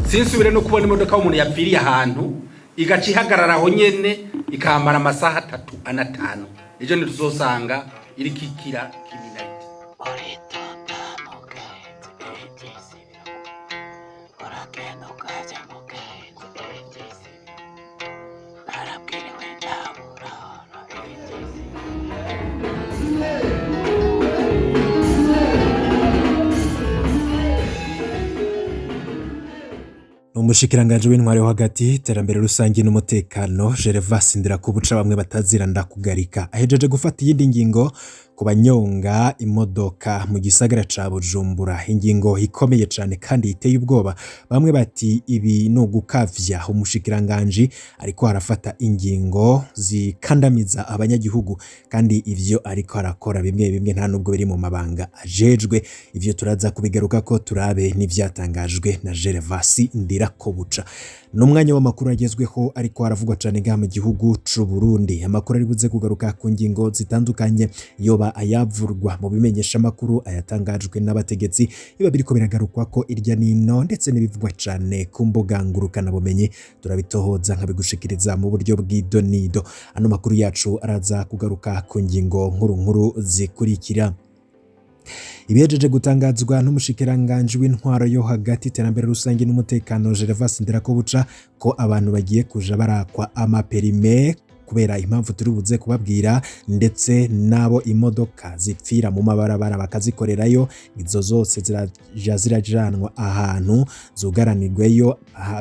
Sinsubire no kubona imodoka y'umuntu yapfiriye ahantu igaca ihagarara aho nyene, ikamara amasaha 3, 4, 5. Ejo ntituzosanga iriko ikira criminalité. Uritonda mugenzi, iby'isi biragoye. Uragenda ukajya mugenzi, iby'isi biragoye. Narabwiriwe ndaburara, iby'isi. Umushikiranganji w'intwaro yo hagati, iterambere rusange n'umutekano, Gervas Ndirakobuca, bamwe batazira Ndakugarika, ahejeje gufata iyindi ngingo ku banyonga imodoka mu gisagara ca Bujumbura. Ingingo ikomeye cane kandi iteye ubwoba. Bamwe bati ibi ni ugukavya, umushikiranganji ariko arafata ingingo zikandamiza abanyagihugu, kandi ivyo ariko arakora bimwe bimwe nta nubwo biri mu mabanga ajejwe. Ivyo turaza kubigaruka ko turabe n'ivyatangajwe na Gervas Ndirakobuca. Ni umwanya w'amakuru agezweho ariko aravugwa cane ngaha mu gihugu c'u Burundi. Amakuru ari buze kugaruka ku ngingo zitandukanye, yoba ayavurwa mu bimenyeshamakuru, ayatangajwe n'abategetsi, biba biriko biragarukwa ko irya nino, ndetse n'ibivugwa cane ku mbuga ngurukanabumenyi. Turabitohoza nkabigushikiriza mu buryo bw'idonido. Ano makuru yacu araza kugaruka ku ngingo nkuru nkuru zikurikira: ibihejeje gutangazwa n'umushikiranganji w'intwaro yo hagati, iterambere rusange n'umutekano, Gervas Ndirakobuca, ko abantu bagiye kuja barakwa amaperime kubera impamvu turi buze kubabwira, ndetse n'abo imodoka zipfira mu mabarabara bakazikorerayo, izo zose ziraja zirajanwa ahantu zugaranirweyo,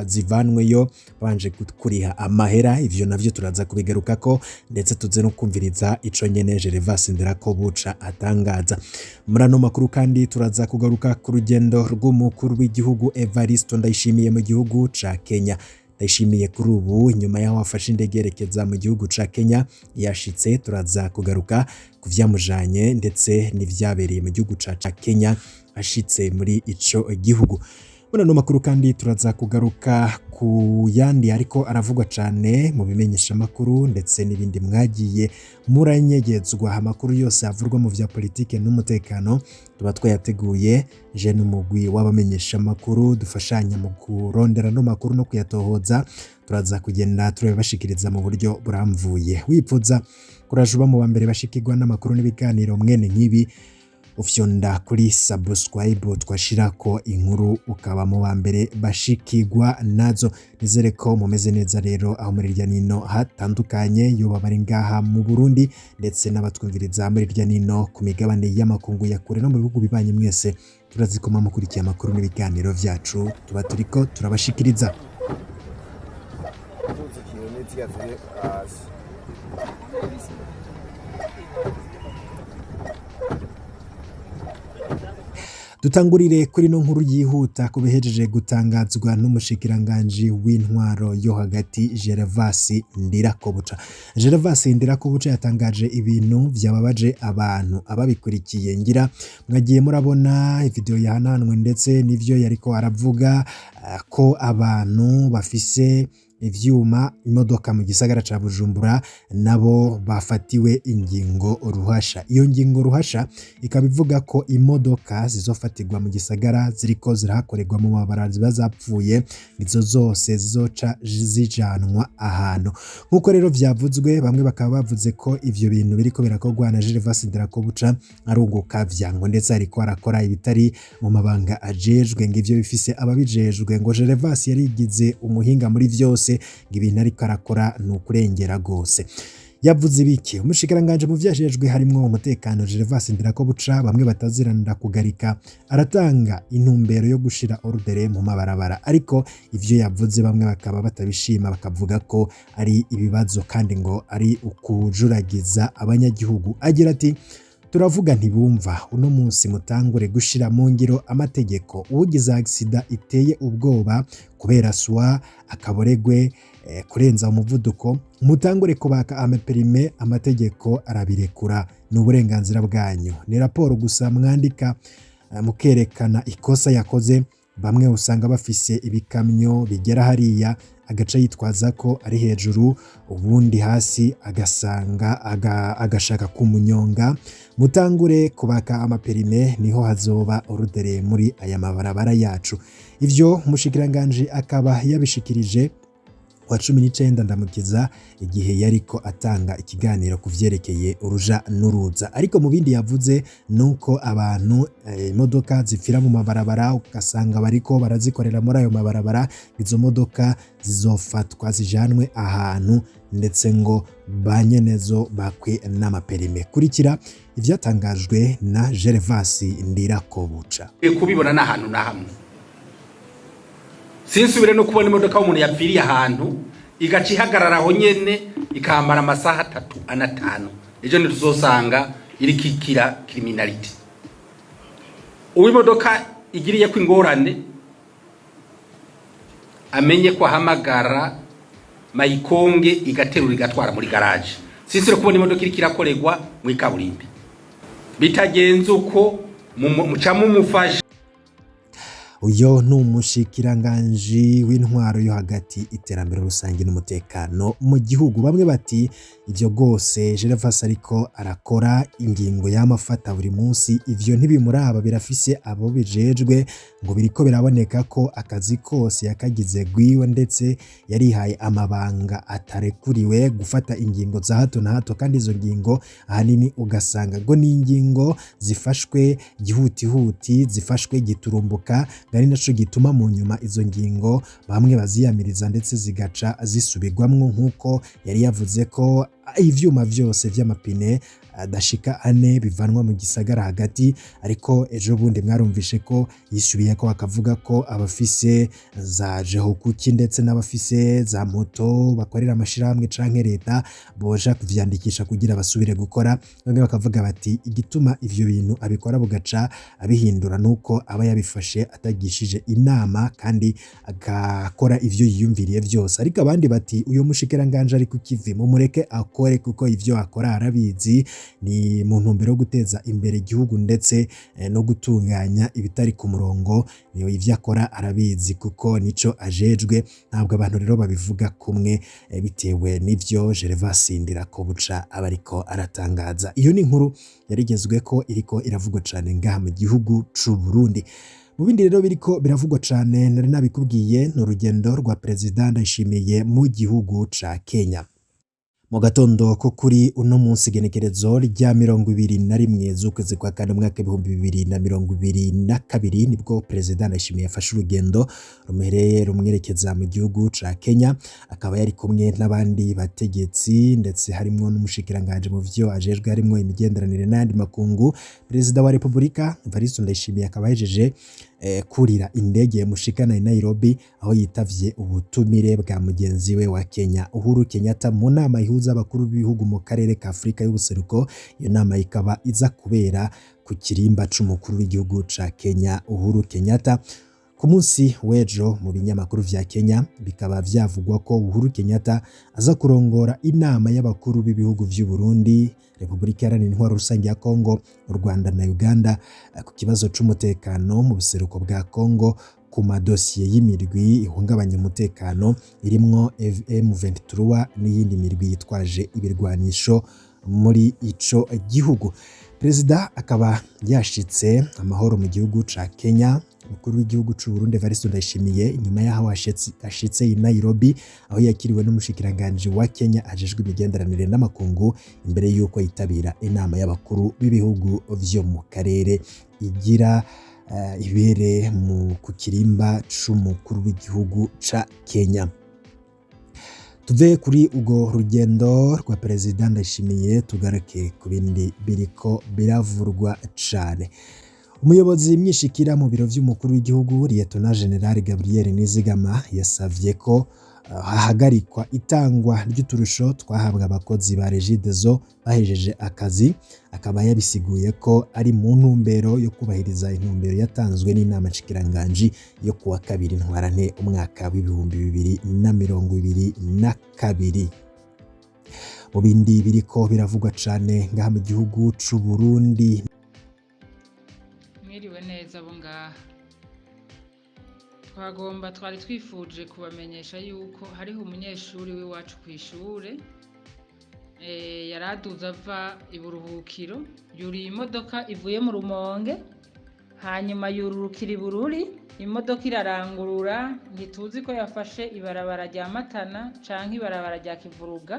zivanweyo banje kuriha amahera. Ivyo navyo turaza kubigarukako, ndetse tuze no kumviriza ico nyene Gervas Ndirakobuca atangaza muri ano makuru. Kandi turaza kugaruka ku rugendo rw'umukuru w'igihugu Evariste Ndayishimiye mu gihugu ca Kenya. Ndayishimiye kuri ubu, nyuma y'aho afashe indege yerekeza mu gihugu ca Kenya, yashitse. Turaza kugaruka ku vyamujanye ndetse n'ivyabereye mu gihugu ca Kenya ashitse muri ico gihugu. Muri ano makuru kandi turaza kugaruka ku yandi ariko aravugwa cane mu bimenyeshamakuru, ndetse n'ibindi mwagiye muranyegezwa. Amakuru yose avurwa mu vya politike n'umutekano tuba twayateguye je n'umugwi w'abamenyeshamakuru dufashanya mu kurondera no makuru no kuyatohoza. Turaza kugenda turabibashikiriza mu buryo buramvuye. Wipfuza kuraje uba mu ba mbere bashikirwa n'amakuru n'ibiganiro mwene nk'ibi, ufyonda kuri subscribe, twashirako inkuru ukaba mu ba mbere bashikirwa nazo. Nizere ko mumeze neza rero aho muri irya nino hatandukanye, yoba bari ngaha mu Burundi ndetse n'abatwumviriza muri irya nino ku migabane y'amakungu ya kure no mu bihugu bibanye, mwese turazikoma mukurikiye amakuru n'ibiganiro vyacu tuba turiko turabashikiriza. Tuzi ikintu n'iziga ziri hasi. Dutangurire kuri no nkuru yihuta ku bihejeje gutangazwa n'umushikiranganji w'intwaro yo hagati, Gervas Ndirakobuca. Gervas Ndirakobuca yatangaje ibintu vyababaje abantu ababikurikiye. Ngira mwagiye murabona video yahananwe ndetse n'ivyo yariko aravuga, ko abantu bafise ivyuma imodoka mu gisagara ca Bujumbura nabo bafatiwe ingingo ruhasha. Iyo ngingo ruhasha ikaba ivuga ko imodoka zizofatirwa mu gisagara ziriko zirahakorerwa mu mabarabara ziba zapfuye, izo zose zizoca zijanwa ahantu, nk'uko rero vyavuzwe. Bamwe bakaba bavuze ko ivyo bintu biriko birakorwa na Gervas Ndirakobuca ari ugukavya, ngo ndetse ariko arakora ibitari mu mabanga ajejwe, ngo ivyo bifise ababijejwe, ngo Gervas yarigize umuhinga muri vyose, ngo ibintu ariko arakora ni ukurengera gose. Yavuze ibiki umushikiranganji mu vyajejwe harimwo umutekano, Gervas Ndirakobuca, bamwe bataziranira kugarika? Aratanga intumbero yo gushira ordre mu mabarabara, ariko ivyo yavuze bamwe bakaba batabishima, bakavuga ko ari ibibazo kandi ngo ari ukujuragiza abanyagihugu. Agira ati: "Turavuga ntibumva. Uno munsi mutangure gushira mu ngiro amategeko. Ugize accident iteye ubwoba kubera swa akaboregwe, kurenza umuvuduko, mutangure kubaka amaperime. Amategeko arabirekura, ni uburenganzira bwanyu. Ni raporo gusa mwandika, mukerekana ikosa yakoze. Bamwe usanga bafise ibikamyo bigera hariya, agaca yitwaza ko ari hejuru, ubundi hasi agasanga agashaka kumunyonga. Mutangure kubaka amaperime, niho hazoba ordre muri aya mabarabara yacu. Ivyo umushikiranganji akaba yabishikirije wa 19 Ndamukiza, igihe yariko atanga ikiganiro ku vyerekeye uruja n'uruza. Ariko mu bindi yavuze nuko abantu imodoka zipfira mu mabarabara, ugasanga bariko barazikorera muri ayo mabarabara, izo modoka zizofatwa zijanwe ahantu, ndetse ngo ba nyenezo bakwe n'amaperime. Kurikira ivyatangajwe na Gervas Ndirakobuca. Kubibona n'ahantu na hamwe, sinsubire no kubona imodoka y'umuntu yapfiriye ahantu, igaca ihagarara aho nyene, ikamara amasaha 3, 4, 5. Ejo ntituzosanga iriko ikira criminalité. Uwo imodoka igiriye ko ingorane, amenye ko ahamagara mayikonge, igaterura, igatwara muri garage. Sinsubire kubona imodoka iriko irakorerwa mu ikaburimbi. Bitagenze uko, muca mumufasha. Uyo ni umushikiranganji w'intwaro yo hagati, iterambere rusange n'umutekano mu gihugu. Bamwe bati ivyo rwose Gervas ariko arakora, ingingo y'amafata buri munsi, ivyo ntibimuraba, birafise abo bijejwe. Ngo biriko biraboneka ko akazi kose yakagize gwiwe, ndetse yarihaye amabanga atarekuriwe gufata ingingo za hato na hato, kandi izo ngingo ahanini ugasanga ngo ni ingingo zifashwe gihutihuti, zifashwe giturumbuka, ari naco gituma mu nyuma izo ngingo bamwe baziyamiriza, ndetse zigaca zisubirwamwo, nk'uko yari yavuze ko ivyuma vyose vy'amapine adashika ane bivanwa mu gisagara hagati. Ariko ejo bundi mwarumvishe ko yisubiye ko, akavuga ko abafise za jehokuki ndetse n'abafise za moto bakorera amashirahamwe canke leta boja kuvyandikisha kugira basubire gukora. Bamwe bakavuga bati igituma ivyo bintu abikora bugaca abihindura nuko aba yabifashe atagishije inama, kandi agakora ivyo yiyumviriye vyose. Ariko abandi bati uyo mushikiranganje ari kukivi, mumureke akore, kuko ivyo akora arabizi, ni mu ntumbero yo guteza imbere igihugu ndetse no gutunganya ibitari ku murongo. Niyo ivyo akora arabizi kuko nico ajejwe. Ntabwo abantu rero babivuga kumwe bitewe n'ivyo Gervas Ndirakobuca aba ariko aratangaza. Iyo ni inkuru yarigezwe ko iriko iravugwa cane ngaha mu gihugu c'u Burundi. Mu bindi rero biriko biravugwa cane, nari nabikubwiye, ni urugendo rwa Perezida Ndayishimiye mu gihugu ca Kenya. Mu gatondo ko kuri uno munsi, igenekerezo rya 21 z'ukwezi kwa kane, umwaka 2022, nibwo Perezida Ndayishimiye yafashe urugendo rumwereye rumwerekeza mu gihugu ca Kenya. Akaba yari kumwe n'abandi bategetsi, ndetse harimwo n'umushikiranganje mu vyo ajejwe, harimwo imigenderanire n'ayandi makungu. Perezida wa Repubulika Evariste Ndayishimiye akaba yahejeje kurira indege mushikana i Nairobi, aho yitavye ubutumire bwa mugenzi we wa Kenya Uhuru Kenyatta mu nama ihuza abakuru b'ibihugu mu karere ka Afrika y'ubuseruko. Iyo nama ikaba iza kubera ku kirimba c'umukuru w'igihugu ca Kenya Uhuru Kenyatta. Ku munsi w'ejo, mu binyamakuru vya Kenya bikaba vyavugwa ko Uhuru Kenyatta aza kurongora inama y'abakuru b'ibihugu vy'u Burundi, Repubulika Iharanira Intwaro Rusange ya Kongo, u Rwanda na Uganda ku kibazo c'umutekano mu buseruko bwa Kongo, ku madosiye y'imirwi ihungabanya umutekano irimwo M23 n'iyindi mirwi yitwaje ibirwanisho muri ico gihugu. Perezida akaba yashitse amahoro mu gihugu ca Kenya. Umukuru w'igihugu c'u Burundi Evariste Ndayishimiye, inyuma yaho ashitse i Nairobi, aho yakiriwe n'umushikiranganje wa Kenya ajejwe imigenderanire n'amakungu, imbere y'uko yitabira inama y'abakuru b'ibihugu vyo mu karere igira ibere mu ku kirimba c'umukuru w'igihugu ca Kenya. Tuve kuri urwo rugendo rwa Perezida Ndayishimiye, tugaruke ku bindi biriko biravurwa cane. Umuyobozi mwishikira mu biro vy'umukuru w'igihugu, Lieutenant General Gabriel Nizigama, yasavye ko hahagarikwa itangwa ry'uturusho twahabwa abakozi ba Regideso bahejeje akazi. Akaba yabisiguye ko ari mu ntumbero yo kubahiriza intumbero yatanzwe n'inama nshikiranganji yo kuwa 2 Ntwarante umwaka w'2022. Mu bindi biriko biravugwa cane ngaha mu gihugu c'u Burundi, Mwiriwe neza abo ngaha. Twagomba twari twifuje kubamenyesha yuko hariho umunyeshuri w'iwacu kw'ishure yaraduze ava iburuhukiro, yuriye imodoka ivuye mu Rumonge, hanyuma yururukira Ibururi, imodoka irarangurura, ntituzi ko yafashe ibarabara rya Matana canke ibarabara rya Kivuruga.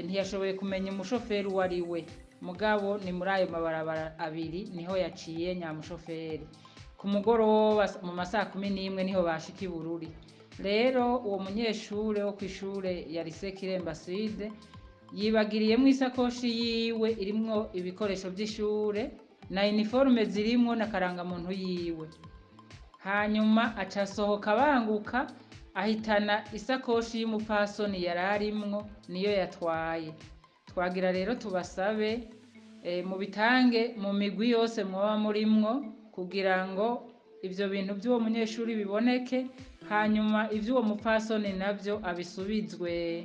Ntiyashoboye kumenya umushoferi uwo ari we, mugabo ni muri ayo mabarabara abiri niho yaciye nyamushoferi. Ku mugoroba mu masaha 11 niho bashika Ibururi. Rero uwo munyeshure wo kw'ishure ya Lycée Kiremba Sud yibagiriyemwo isakoshi yiwe irimwo ibikoresho vy'ishure na uniforme zirimwo na karangamuntu yiwe. Hanyuma aca asohoka abanguka, ahitana isakoshi y'umupfasoni yari arimwo, niyo yatwaye. Twagira rero tubasabe mubitange mu migwi yose mwoba murimwo kugira ngo ivyo bintu vy'uwo munyeshuri biboneke, hanyuma ivy'uwo mupfasoni navyo abisubizwe.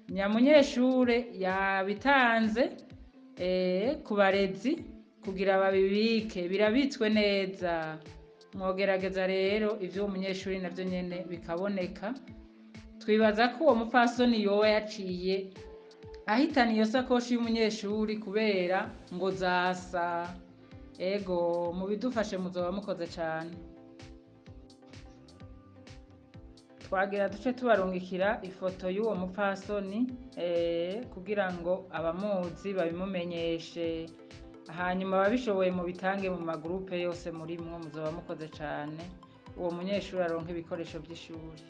Nyamunyeshure yabitanze ku barezi kugira babibike, birabitswe neza. Mwogerageza rero ivy'uwo munyeshuri navyo nyene bikaboneka. Twibaza ko uwo mupfasoni yoba yaciye ahitana iyo sakoshi y'umunyeshuri kubera ngo zasa. Ego, mubidufashe muzoba mukoze cane. Twagira duce tubarungikira ifoto y'uwo mupfasoni kugira ngo abamuzi babimumenyeshe, hanyuma ababishoboye mubitange mu magurupe yose murimwo, muzoba mukoze cane. Uwo munyeshuri aronke ibikoresho vy'ishuri.